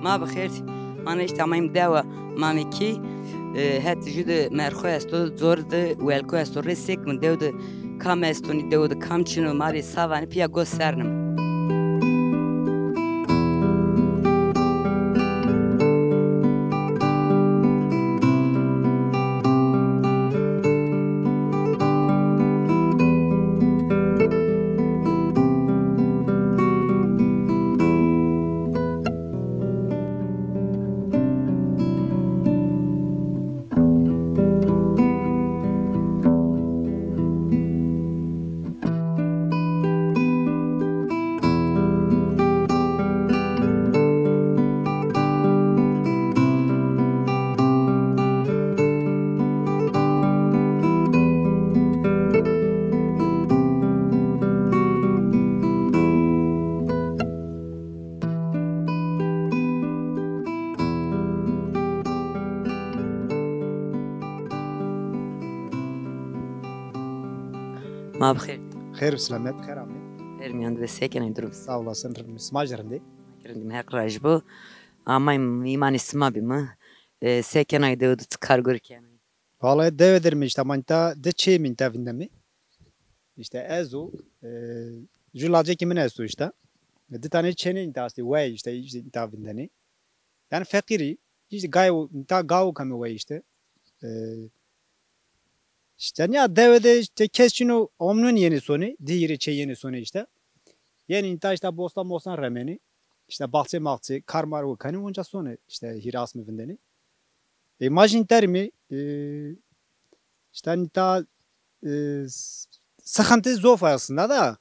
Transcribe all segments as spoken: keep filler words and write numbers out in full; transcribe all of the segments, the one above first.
Ma bi xêr. Ana îşte amayîm dewa Mamekî, e, het jû de merxo esto, cor de welko esto, rê sêk mi dew de kam esto, nî dew de kam çin o, ma rê sa vanê pîya go sernim. Ma bi xêr. Xêr û selamet, xêr amê. Xêr mîyan de, se kenay, durum? Sağ olasın, sima jî rindê. Rindîm, Heq razî bo. Amayîm mîmanê sima bîme. E, se kenay, dewe de çi kar gor kenay? Vallahi dewe der mi îşte, ama nîta di çê mi nîta vindemî. Îşte ez û, e, jû lacekî min esto îşte. Di tane çênê nîta estê, wey îşte, îşte nîta vindenê. Yanî feqîrî, îşte gayo, nîta gawo keme wey îşte. E, îşte nîya dewe de îşte kes çin o, omnun yenê sonê, di hîrê çê yenê sonê îşte. Yenê nîta îşte bostan mostan remenê. Îşte baxçe maxçe, kar mar wo kenê, onca sonê îşte hîrê asmê vindenê. E, ma jî nîta rî mi, e, îşte nîta, e, s-, sıkıntı zof aslında da.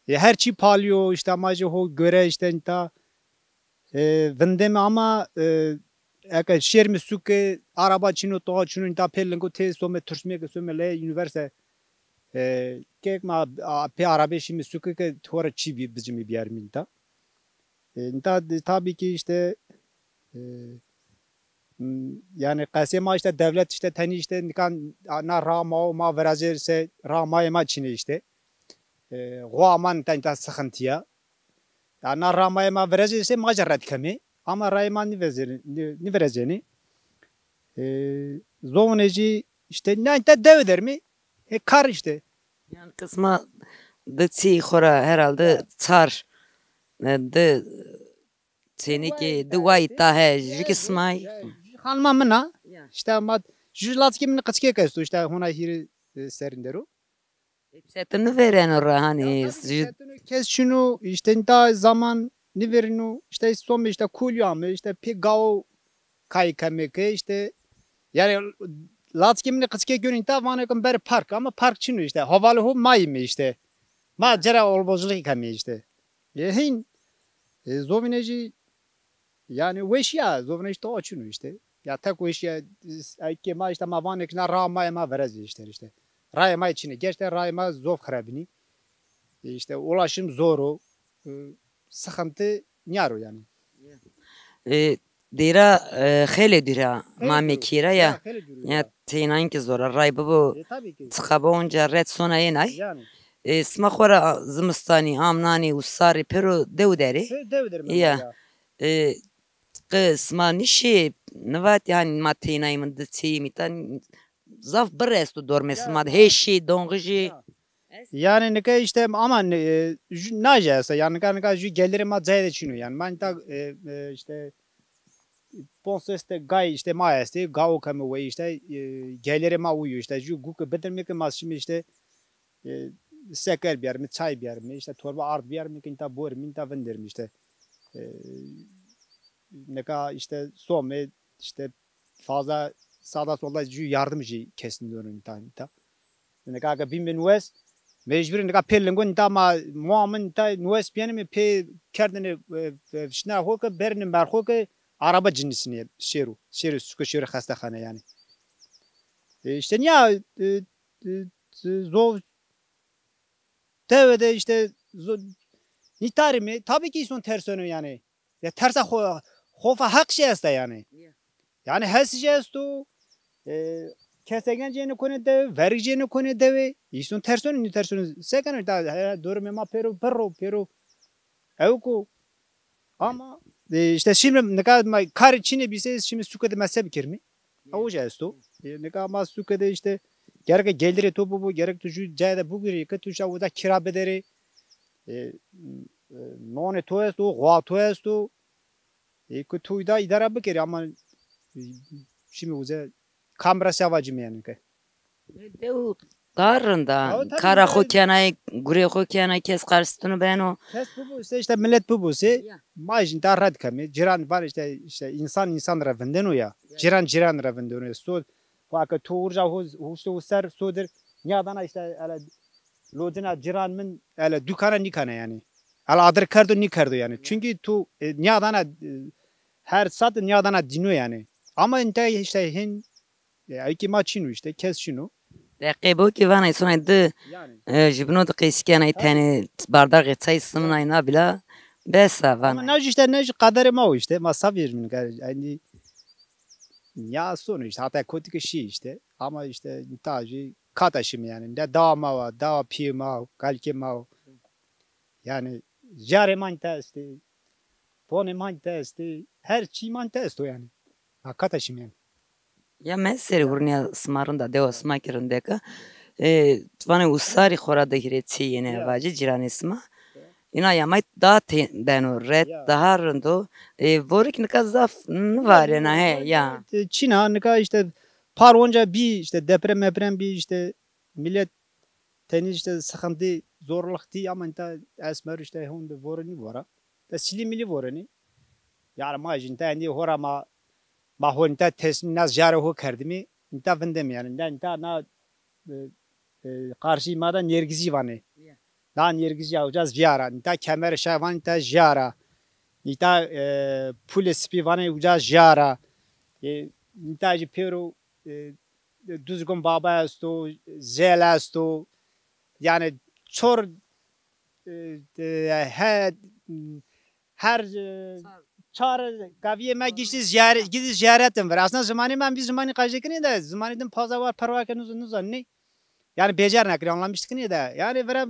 E, her çî palîyo, îşte ma jî ho göre îşte nîta, e, vindemî ama, e, eke şêrmî suke, araba çin o, toğa çin o, nîta pê lingo tê some, tursmê ke some lê üniversite, e, kek ma, a, pê arabê şîmî suke ke hora çî bi-, bicimî biyarmî nîta. E, nîta de, tabii ki îşte, e, m, yanî qesê ma îşte dewlet îşte tenî îşte nîka na ra ma o ma virazê se ra mayê ma çin ê îşte. E, xo aman nîta, nîta sıkıntı ya. Ya na ra mayê ma virazê se ma jî red kemê. Ama rayê ma nîvezê-, nî-, nîvirazênê. E, zovunê jî îşte nîta dewe der mi. E, kar îşte. Yanî qisma di çî xo ra herhalde çar, e, di çênekê, di way ta he, jû ki sima yî. Xanima min a. Ya. Îşte ma jû laçikê min qicikêk esto, îşte hona hîrê, e, serrîn der o. E, pse tu nîvêreno ra hanî, jû kes çin o, îşte nîta zaman nîvêrîno, îşte some îşte kolî ame, îşte pê gawo kay keme ke îşte. Yanî laçikê min qicikêk yo nîta, vanê ke mi berê park, ama park çin o îşte. Hevalê ho ma yîme îşte. Ma cira olbozlixî kemê îşte. E, hîn, e, zovîne jî, yanî weşîya, zovîne jî toa çin o îşte. Ya tek weşîya, e, eke ma îşte ma vanê ke na ra ma yê ma virazê îşte, îşte. Rayê ma yê çin ê. Gerçekten rayê ma zof xirabînî. E, îşte ulaşım zor o. E, sıkıntı nîyar o yanî. E, dêra, e, xeylê dûr a, Mamekî ra ya. Ya, xeylê dûr o ya. Ya, teynayin ki zor a, ray bibo. E, tabii ki. Çiqa bo onca red sona ênay. Yanî. E, sima xo ra zimistanî, amnanî û sarî pêro dew der ê. Pêro dew der ê. Ya. Ya. E, qe sima nîşê, nivat yanî ma teynayî, min di çêyî mî ta, zaf birr esto dormê sima de, hêşî, donxijî. Ya. Yanî nika îşte ama, e, jû, na jî esta. Yanî nika, nika jû gelirê ma cayê de çin o. Yanî ma nîta, e, e, îşte ponc ses de gay îşte ma estê. Gawo keme wey îşte, e, gelirê ma uyo îşte. Jû guke bidirmê ke ma şîme îşte, e, seker biyarmê, çay biyarmê, îşte torba ard biyarmê ke nîta borîmê, nîta vindermê îşte. E, nika îşte some, îşte fazla sağda solda jû yardım jî kes nîdonê nîta, nîta. Nika ke bîme nuwes, mecbur nika pê lingo nîta ma moa min nîta nuwes bîyenîme pê kerdêne, e, e, fişna xo ke berdêne merxo ke araba cinîsîne şêro, şêro suke şêro xestexane yanî. E, îşte nîya, e, e, zov dewe de îşte zo-, nîtarîme, tabii ki îson terseno yanî. Ya tersa xo-, xofa heq jî esta yanî. Ya. Yanî hes jî esto, e, kesegen jî nêkonê dewe, verg jî nêkonê dewe. Îson terseno, nîterseno. Se keno da, he, dormê ma pêro birr o, pêro. Ewk o. Ama e, işte şimdi nika ma karê çinê bîse, şimdi suke de mezheb kirmî. Ewca esto. E, nika ma suke de işte gerek gelirê to bibo, gerek tu ju cayê de bugirî, ke tu işte uza kira biderê. E, e, nonê to esto, xwa to esto. E, ke tu îda îdare bikerî ama, e, şimdi uze kamera se vacîme yani ke. Dew daha rind a. Awe tabii kara xo yani kenay, gurê xo kenay, kes qarşitunu beno. Kes bibuse, işte millet bibuse, ya, ma jî ta red keme. Ciran var işte, işte insan insan ra vindeno ya. Ya. Ciran ciran ra vindeno ya. So, xo ake to urca ho, hoşte ho ser sodir. Niyadana işte ele locina ciran min ele dükana nikana yani. Ele adir kerdo nikerdo yani. Ya. Çünkü tu, e, niyadana, e, her saat niyadana dino yani. Ama inte işte hin E, ewkî ma çin o işte, kes çin o. Deqê bo kî vana îsonay di, yani, e, jibino di qeysî kenay, tabii, tenê bardaxê çay simnay na bila bes a. Ama vana. Ne işte, ne kaderê ma o işte, ma sabir min yani, ya sonu işte, hatta kotî ki şî işte. Ama işte ta jî kata şîme yani. Ne dawa ma wa, dawa pîyê ma o, kalikê ma o. Yani jarê ma te estê, ponê ma te estê, her çî ma te esto yani. Ha, kata şîme yani. Ya me serê hurniya sima rind a, dewa sima kî rindek a. E, tu vanê usarî xora de hîrê çê yenê, ya, vacî cîranê sima. Ya. Îna yamay daha te-, beno ret, ya, daha rind o. E, vorik nika zaf nivarena, he, ya. E, çin a, nika işte par onca bî, işte deprem meprem bî, işte millet tenî işte sıkıntı, zorluk dî ama înta esmer işte hon de vorenî vora. De silî milî vorenî. Yani ma jî înta endî hora ma, ma ho înta teslim naz jarê ho kerdimî. Înta vindemî yani. Ne înta na, e, e, karşî ma da Nêrgizî vanê. Ya. Na Nêrgizî ya ucaz viyara. Înta kemer şay van înta jiyara. Înta, e, pulê sipî vanê ucaz jiyara. E, înta jî pêro, e, Duzgun Baba esto, Zel esto. Yani çor, e, e, he, her, e, çar kaviyê me giştî ziyare-, gidî ziyaretin vir. Aslında zimanê me vî zimanî qajêkinê de, zimanê din paza war perwa ke nizanî. Yani becer nekirî, anlamış dikinê de. Yani vira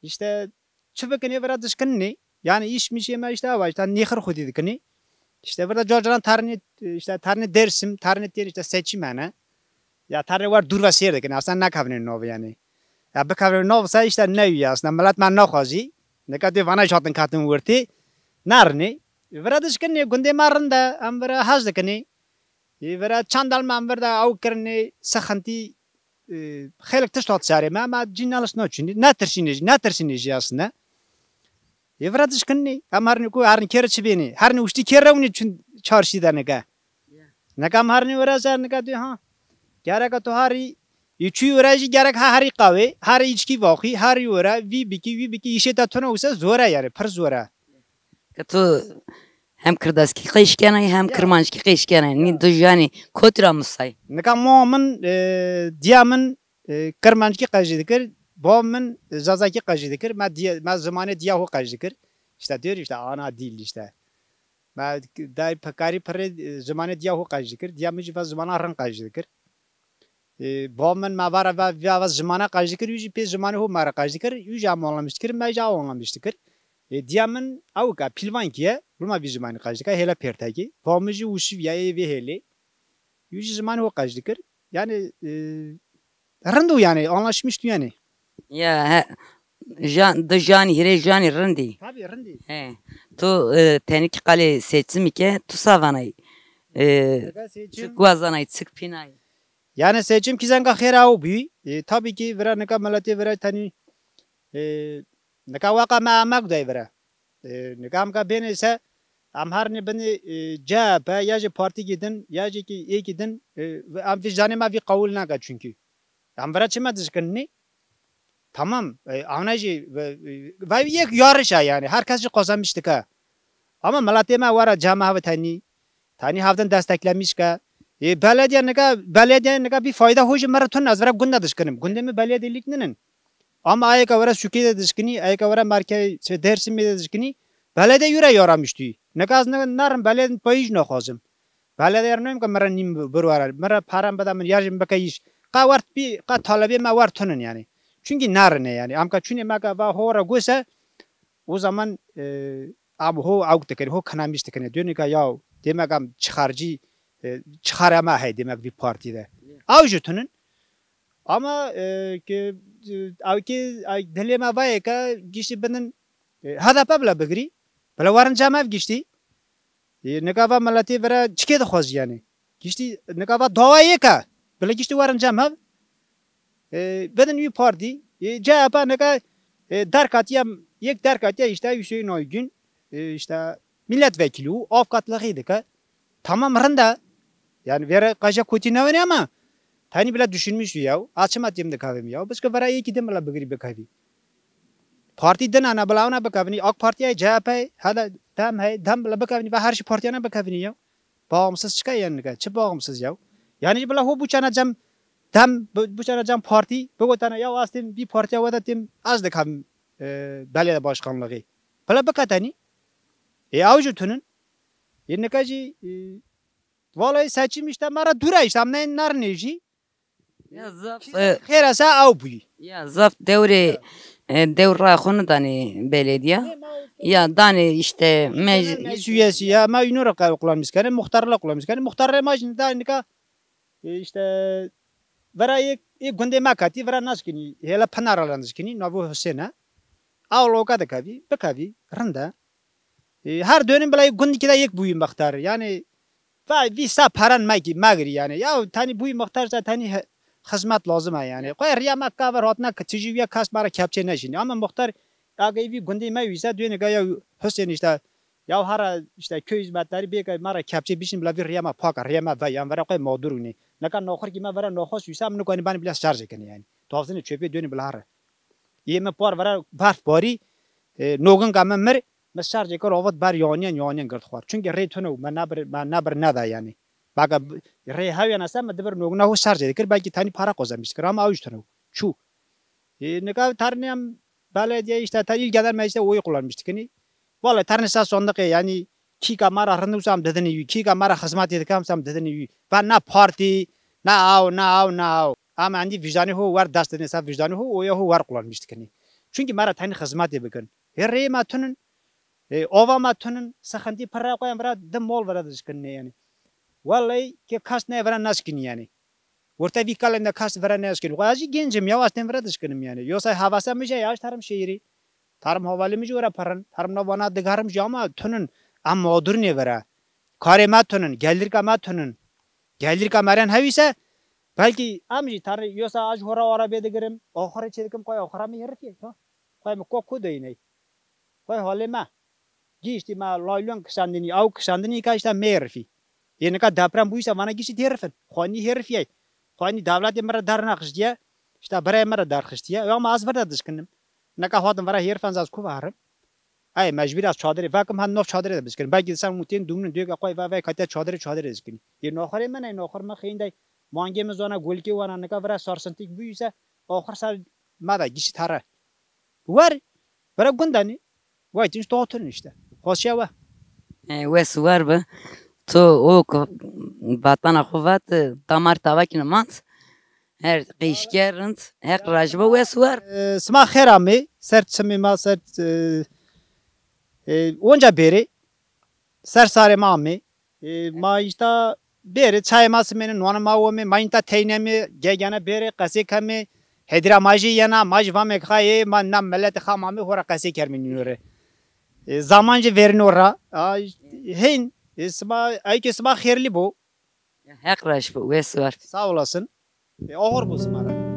işte çi bikinê vira dişkinê. Yani îş mişê me işte awa, işte nêxir xwedî dikinê. İşte burada carcaran tarnê, işte tarnê Dersim, tarnê têr işte seçî mene. Ya tarnê war dûr ve sêr dikinê. Aslında nakavnê nov yani. Ya bikavnê nov se işte ne ya aslında millet me naxwazî. Nika dê vana şatin katin wirtî. Narinê. Vira dişkinê gundê me rinde. Em vira haz dikinê. Ê vira çandal me em vir de ew kirinê sixintî, e, xeylek tişt hat serê me, me cî naliş naçûnî, netirsînê jî, netirsînê jî aslında. Ê vira dişkinî, em hernî ku hernî kêre çi bênî, hernî uştî kêre rewnî çun çarşî de nika. Nika em hernî vira ser nika dê ha. Gereka tu harî, ê çûyî vira jî gerek ha herî qawê, herî îçkî vaxî, herî vira, vî bikî, vî bikî, îşê te tune wise zor e yani, pir zor e. Ke tu hem kirdaskî qeş kenay, hem, ya, kirmanckî qeş kenay. Nî, ya, du janî kotî ra musay? Nika mo min, e, diya min, e, kirmanckî qejî dikir, bo min, e, zazakî qejî dikir, me diye, me zimanê diya xo qejî dikir. İşte diyor işte ana dil işte. Me day pekarî pirê, e, zimanê diya xo qejî dikir, diya min jî ve zimana rind qejî dikir. E, bo min ma vara va, va, va zimana qajî kir, yu jî pê zimanê ho ma ra qajî kir, yu jî am anlamış kir, ma jî aw anlamış kir. E, diya min awika, pîlvan ki ye, ruma vî zimanî qajî ka, hêla pêrtekî. Bo min jî uşiv ya, ê vê hêlê. Yu jî zimanê ho qajî kir. Yani, e, rind o yani, anlaşmış tu yani. Ya, he, jan, di janî, hîrê janî rindî. Tabii rindî. He. Tu, e, tenîkî qalê seçimî ke, tu sa vanay? E, nika seçim, çik wazanay, çik pînay? Yani seçim kî zenga xêr aw bî. E, tabii ki vira nika miletê vira tenî, e, nika weqa me emek day vira. E, nika em ka bênê se, em hernê binê, e, C H P, ya jî partîkî din, ya jî kî êkî din, e, em vî janê me vî qewul neke çünkü. Em vira çi me dişkinî? Tamam, e, ana jî ve, ve yek yarış a yani. Herkes jî kazanmış dike. Ama miletê me wera cema ve tenî. Tenî hevdin desteklemiş ke. E, belediye nika, belediye nika bir fayda ho jî mi ra tun ez vira gunda dişkinim. Gundê mi belediyelik ninin. Ama ayeka vira Sukê de dişkinî, ayeka vira merkez, şey, Dersimê de dişkinî. Belediye yura yaramış tû. Nika ez ne, narin belediye payîj naxwazim. Belediye ernayım ke mi ra nîm bir wara. Mi ra param bida min, ya jî bike îş. Qa wert bir, qa talebê me wert tunin yani. Çünkü narine yani. Amka çunê me ke va ho ra gose, o zaman, e, am ho awk dikenî, ho kinamîş dikenî. Dönî ka yaw, demek am çixarcî, e, çixarê ma hey demek vî partî de. Aw jî tunin. Ama, e, ke, e, aw ke, ay, dilê ma vayê ka giştî binin, e, H D P bila bigirî. Bila werin cem ev giştî. E, nika va miletê vira çikê dixwazî yanî. Giştî nika va dawa yê ka. Bila giştî werin cem ev. E, bidin wî partî. E, C H P nika, e, derkatiye, yek derkatiye işte Hüseyin Aygün, e, işte milletvekili û avkatlixî dike. Tamam, rind e. Yani vere qaja kotî newenî ama tenî bile düşünmüş ya. A çima tim dikavim ya. Biske vera yekî din bile bigirî bikavî. Partî din ana bile ona bikavinî. AK Partî hey, C H P hey, hada dem hey, dem bile bikavinî ve her şey partiyana bikavinî ya. Bağımsız çıkay yani nika. Çi bağımsız ya? Yani bile ho buçana cem dem, bu, buçana cem partî, bigotana ya az tim bir partiya weda tim az dikavim, e, belediye başkanlığı. Bile bikatani. E, aw jî tunun. E, nika jî, e, vallahi seçim işte ma ra dûr e işte, em ne narinê jî. Ya zaf, e, xêr ese ew bûyî. Ya zaf dewrê, e, dewr ra xo nidanê belediya. Ya danê işte mec- Meclis üyesi ya, ma ino ra qe-, kullanmış kenê, muhtarla kullanmış kenê. Muhtarla ma jî da nika, e, işte vera yê, yê gundê ma katî, vera naşkinî, hêla Pınar alan naşkinî, navo Hüseyin e. Aw loka de kavî, bikavî, rind e. E, her dönem bila yê gundî kî de yek bûyî muhtar. Yani, va-, vî sa peran ma kî, ma girî yani. Ya, tenî bûyî muhtar se tenî he-, xizmet lazim e yani. Qey riya ma kaver hatna ke tijî wîya kas ma ra kepçe neşînî. Ama muhtar, age vî gundî ma wîsa dönê ga ya Hüseyin işte, ya hara işte köy hizmetleri bêke ma ra kepçe bişin bila vî riya ma pak a, riya ma ve, yan vera qey mağdur winî. Neka noxur kî ma vera noxus wîsa, min konî bani bila şarj kenî yani. Tavzini çöpê dönî bila hara. Yê mi par vera berf barî, e, noginka mi mir, mi şarjê kir, avit ber yanîyen, yanîyen gird xwar. Çunkî rê tune û mi nebir, mi nebir neda yanî. Baka b-, rê hewyen ese mi dibir nogina ho şarjê dikir, belkî tenî para qozanmîş dikir, ama aw jî tune û. Çû. E, nika ternê em belediye işte ter il gelen meclise oyu kullanmış dikinî. Vallahi ternê sa sondiqê yanî kîka ma ra rind wisa em didinî wî, kîka ma ra xizmetê dike em didinî wî. Va na partî, na aw, na aw, na aw. Ama endî vîjdanê ho wer dest didinê, sa vîjdanê ho, oya ho wer kullanmîş dikinî. Çunkî ma ra tenî xizmetê bikin. Hê rê ma tunin, e, ova ma tunin, sıkıntı pirra qoyan vira di mol vira dişkinî yanî. Vallahi ke kas ne vira naşkinî yanî. Orta vî kalên de kas vira naşkinî. Xo ez jî genc im ya, ez tên vira dişkinim yanî. Yosa havasa mi jî ya, ez terim şehîrî. Terim havalê mi jî ora perin. Terim na vana digarim jî ama tunin. Em mağdur nê vira. Karê ma tunin, gelirka ma tunin. Gelirka meren hewîse, belkî em jî terin, yosa ez hora arabê digirim. Axirê çê dikim, qoy axira mi herifî. Ha? Qoy mi ko ku de iney. Qoy halê me. Giştî ma laylon kişandinî, aw kişandinî ka işte mêrifî. Ê nika deprem bûyse vana giştî têrifin. Xwanî hêrifîyay. Xwanî dewletê mi re der nexiştiye. İşte birayê mi re derxiştiye. Ama ez vir de dişkinim. Nika hatin vira hêrifan ez ku varim. Ay mecbur ez çadirê vekim, hem nav çadirê de dişkinim. Belkî sen mutên dumnun diyor ki qoy ve ve kate çadirê çadirê dişkinî. Ê noxurê mi ne, noxur mi xeyndey. Mangê mi zona, golkê wana nika vira sarsıntık bûyse, oxir ser me de giştî tere. Wer, vira gundanî. Vay, tu işte oturun işte. Hoşya ve. E, wes war bi. To o k-, vatana xo vat, damar tavakine mant. Her qîşker rind, heq rajbo wes war. E, sima xêr amê, ser çimê ma, ser, e, e, onca bêrê, ser sarê ma amê. E, ma îşta bêrê, çayê ma simêne, nonê ma womê, ma înta teynemê, gegene bêrê, qesê kemê, hedîra ma jî yena, ma jî vamê ki xayê, ma na miletê xam amê, hora qesê kermê nîno rê. E, zaman jî verîno ra. A, hên, e, sima, ey ke sima xêrlî bo. Heq raş bo, wes war. Sağ olasın. E, oxir bo sima ra.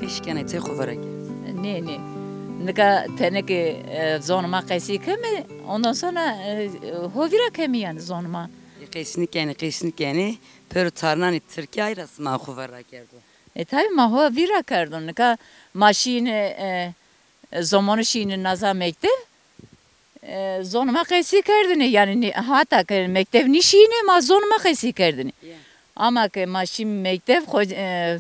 Eşkenê tey xo vira kerd. Nê, nê. Nika tenê ke, e, zonê ma qesî keme, ondan sonra, e, ho vîra keme yanî zonê ma. E, qesî nîkenê, qesî nîkenê, pêro tarnanê tirkî ay ra sima xo vira kerdo. E, tabî ma ho vîra kerdo. Nika ma şîyêne, e, e, zomonî şîyêne naza mektev, e, zonê ma qesî kerdêne. Yanî nê-, hata ke mektev nîşîyêne, ma zonê ma qesî kerdêne. Ya. Ama ke ma şîme mektev, xo-, e,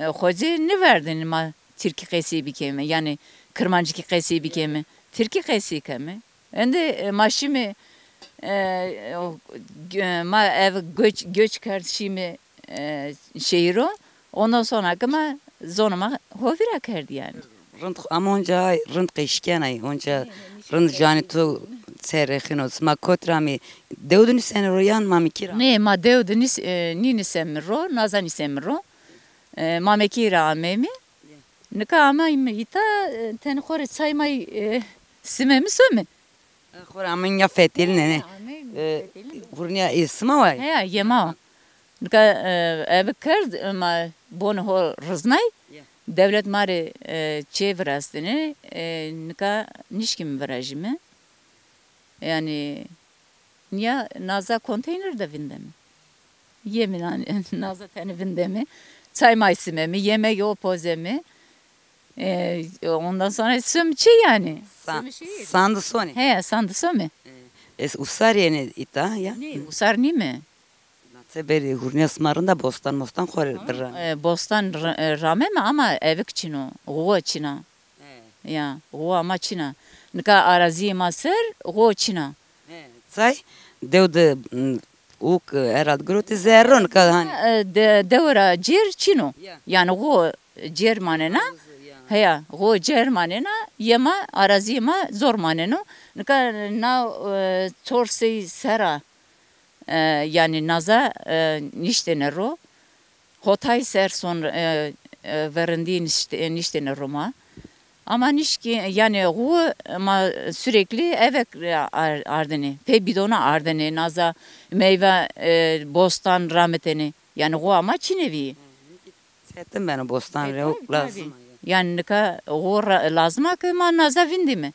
e, xocê nêverdêne ma tirkî qesî bikeme, yanî kirmancikî qesî bikeme. Tirkî qesî keme. Endî, e, ma şîme, e, o, g-, ma ev göç, göç kerd şîme, e, şehîro. Ondan sonra ke ma zonê ma ho vîra kerd yanî. Rind xo-, ama onca rind qesî kenay, onca rind canê to serexîno. Sima kot ra amê, dew de nîsenê ro yan Mamekî ra? Nê, ma dew de nîs-, e, nînîseme ro, naza nîseme ro. E, Mamekî ra ameyme. Nika ameyme îta, e, tenê xo rê çay may, e, simeme some. E, xo rê ameyme ya fetelîne, ne? E, hurnîya, e, sima wa? Heya, yê ma wa. Nika, e, eve kerd, e, ma bonê ho riznay. Ya. Dewlet ma rê, e, çê virastêne, e, nika nîşkîme virajîme. Yanî, nîya naza konteyner de vindeme. Yeme na-, naza tenê vindeme. Çay may simeme, yemegê ho pozeme. E, ondan sonra some çê yanî. Sa-, some şehîr. Sandî sonê? He, sandî some. E, ez usar yenê îta ya? Nê, usar nîme. Na teberî hurnîya sima rind a, bostan mostan xo rê biranê? E, bostan r-, e, rameme ama evik çin o, xuwe çin a. He. Ya, xuwa ma çin a. Nika arazîyê ma ser xuwe çin a. He, çay dew de, m, ûk, e, herhal girotî zerre o nika hanî. E, de-, dewe ra cêr çin o. Ya. Yanî xuwe cêr manena. Heya, xuwe cêr manena, yê ma, arazîyê ma zor maneno. Nika na, e, çor sey serra, e, yanî naza, e, nîştêne ro. Hotay ser son, e, e, verindî nîşt-, nîştêne ro ma. Ama nîşkî, yanî xu ma sürekli evek ar-, ardêne. Pê bîdona ardêne, naza meyve, e, bostan ramitêne. Yanî xu ama çinê vî. Çetin beno bostan rê, hok lazim a. Yanî nika xu ra-, lazim a ke ma naza vindîme.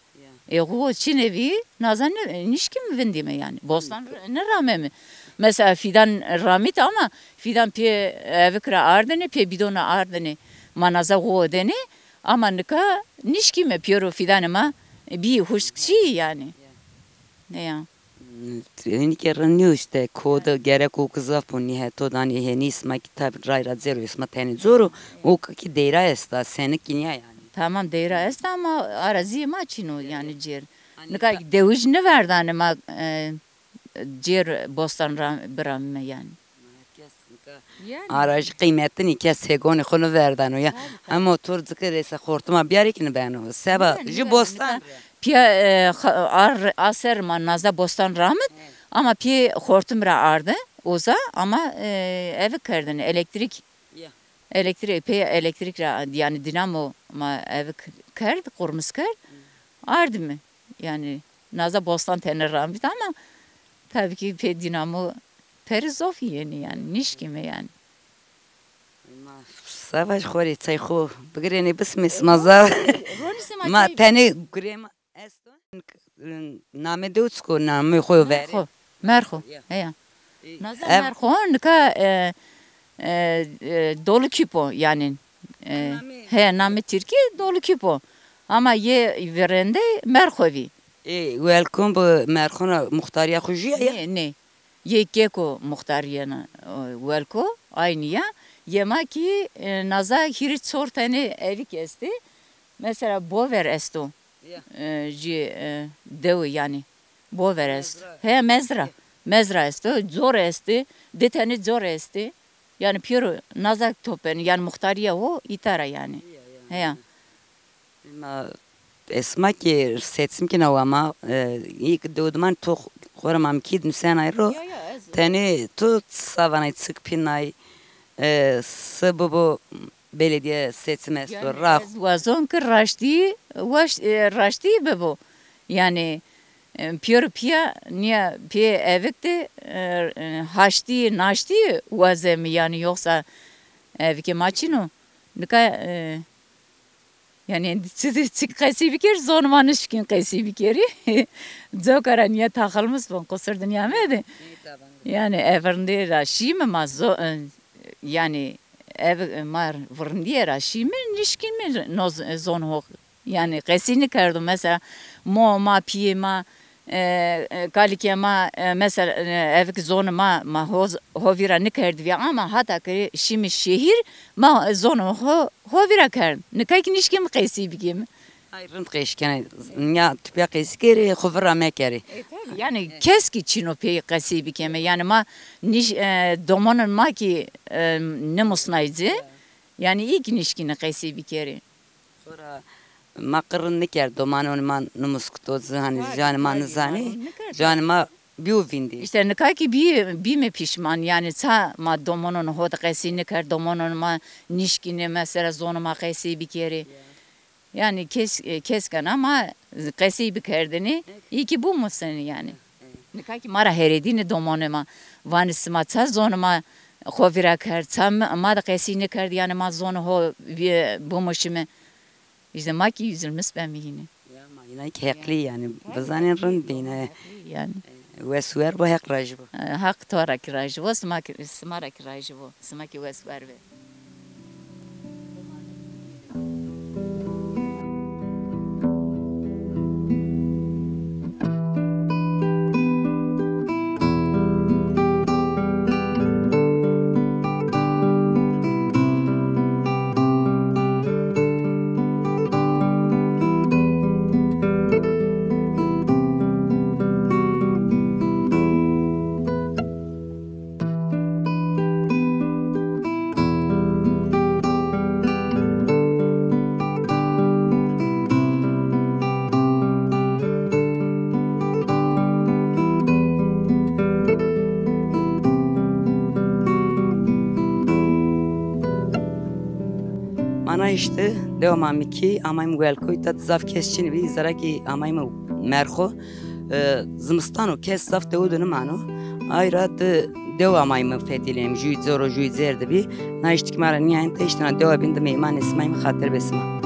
E, xu çinê vî, naza nî-, nîşkîme vindîme yanî. Bostan r-, nêrameme. Mesela fîdan ramît ama fîdan pê evik ra ardêne, pê bîdona ardêne. Ma naza xu dêne ama nika nîşkîme pêro fîdanê ma bî huşk şî yanî. Ne ya. Hinî ke rind nîyo îşte, ko de gerek o ke zaf bo, nîheto danê henî sima kî tabî ray ra cêr o, sima tenê cor o, o ke kî deyra esta, senik kî nîya yanî. Tamam, deyra esta ama arazîyê ma çin o yanî cêr. Nika dewij nêverdanê ma, e, cêr bostan ra biramîme yanî. Yanî. Arajî qîmetin î, kes hêgonê xo nêverdano ya. Tabî, tabî. Emo to rê ci ke reysa xortuma bîyarê kî nêbeno. Seba jû bostan. Pîya, e, xa-, ar, a ser ma naza bostan ramit, ama pê xortim ra arde, uza, ama, e, evik kerdêne, elektrîk. Ya. Elektrîk, pê elektrîk ra, yanî dînamo ma evik kerd, qurmis kerd. Ardîme. Yanî naza bostan tenê ramit ama tabî kî pê dînamo perî zof yenî yanî, nîşkîme yanî. Ma seba xo rê çay xo bigirêne bisimê sima zaf. Ma tenê gurê ma esto. Namê dew çik o, namê xo yo verê? Merxo. Merxo. Ya. Heya. Naza Merxo nika, e, e, e, Dolu Kîp o yanî. E, he, namê tirkî Dolu Kîp o. Ama yê verênde Merxo vî. E, welkom bi Merxo na muxtarîya xo jû ya ya? Nê, nê. Yê keko muxtarîyena, e, welko, aynî ya. Yê ma kî, e, naza hîrê çor tenê evîk estê. Mesela Bover esto. Ya. E, jî, e, dewi yanî. Bover esto. Mezra. He, mezra. Mezra esto. Cor estê. Di tenê cor estê. Yanî pêro naza top benê. Yanî muxtarîya ho îta ra yanî. Ya, ya. Heya. Ma esma kî seçim kî na wa ma, e, î kî dewdiman to xo ra Mamekî de nusenay ro. Ya, ya, ez tenê to sa vanay, çik pînay, e, se bibo belediye seçim esto, rax. Ez wazon ke raştî, waş-, e, raştî bibo. Yanî, e, pêro pîya nîya pê evik de, e, e, haştî, naştî wazeme yanî, yoxsa evikê ma çin o. Nika, e, Yani çi, çi qesî biker, zon ma nişkin qesî bikerî. Coka ra niye taxilmis bon, qusur dinya me de. Yani ev rindê ra şîme ma zo-, e, yani ev ma virindîye ra şîme, nişkîme no z-, zon ho. Yani qesî nikerdo. Mesela mo ma, pîyê ma, e, e, kalikê ma, e, mesela, e, ev ki zonê ma, ma ho, ho vîra nikerdivî ama hata ki şîme şehîr, ma zon ho, ho vîra kerd. Nika ki nişkîme qesî bikîme. Ay, rind qesî kenê. Ya tu pê qesî kerê, xo vîra mekerê. E, tabii, yani kes ki çîno pê qesî bikeme. Yani ma nîş-, e, domonun ma ki, e, nimusnay ci, yani î ki nişkîne qesî bikerê. Sonra ma qi rind nikerd, domanon ma nimuskito ci, hani canê ma nizanê, canê ma bîyo vîndî. İşte nika ki bî-, bîme pişman, yani ça ma domonon ho de qesî nikerd, domonon ma nişkîne mesela zonê ma qesî bikerê. Yani kes, e, kes kena ma qesey bikerdinî, î ki bimusenî yani. Nika ki ma ra herêdînî domonê ma. Vanî sima ça zonê ma xo vîra kerd, ça ma, ma de qesey nikerd, yani ma zonê ho bi-, bimuşîme. İşte ma ki üzülmüş bemî yine. Ya ma yine ki heqlî yani. Bizanîn rind bîne. Yani. Wes û wer bo, Heq rajî bo. E, Heq to ra ki rajî bo, sima ki, sima ra ki rajî bo. Sima ki wes û wer be. Mana işte dewa ma mi ki amayme Welkoy, ta zaf kes çinî bî, zerra ki amayme Merxo. E, zimistano kes zaf dewu de nimano. Ay ra di dew amayme fedîlêm, jûyî zor o, jûyî zêr de bî. Na îşt ki ma ra nîyayên te, îşte na dewa bîn di meymanê sima yîme, xatir be sima.